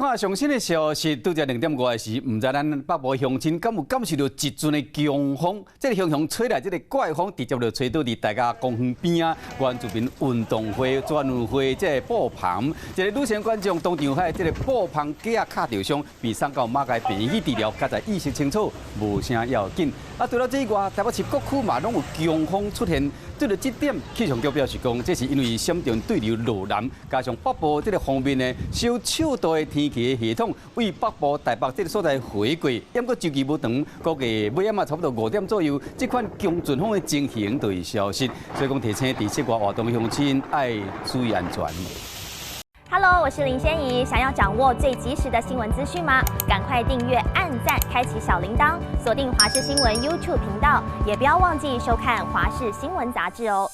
看上新的消息，拄才2點外的時，毋知咱北部鄉親敢有感受到一陣的強風？這个雄雄吹來，這个怪風直接就吹到佇大家公園邊仔，原住民運動會專會這个布棚，一个女性觀眾當場予這个布棚架仔敲著傷，被送到馬偕病院去治療，佳在意識清楚，無啥要緊。啊，除了這以外，台北市各區嘛攏有強風出現。對著這點，氣象局表示講，這是因為閃電對流落南，加上北部這个方面呢，小尺度的天氣系統為北部、台北這个所在迴過，毋過週期無長，估計尾暗仔差不多5點左右，這款強陣風的情形就會消失。所以講提醒佇室外活動的鄉親愛注意安全。 Hello，我是林仙怡。想要掌握最及時的新聞資訊嗎？趕快訂閱、按讚、開啟小鈴鐺，鎖定華視新聞 YouTube 頻道，也不要忘記收看華視新聞雜誌哦。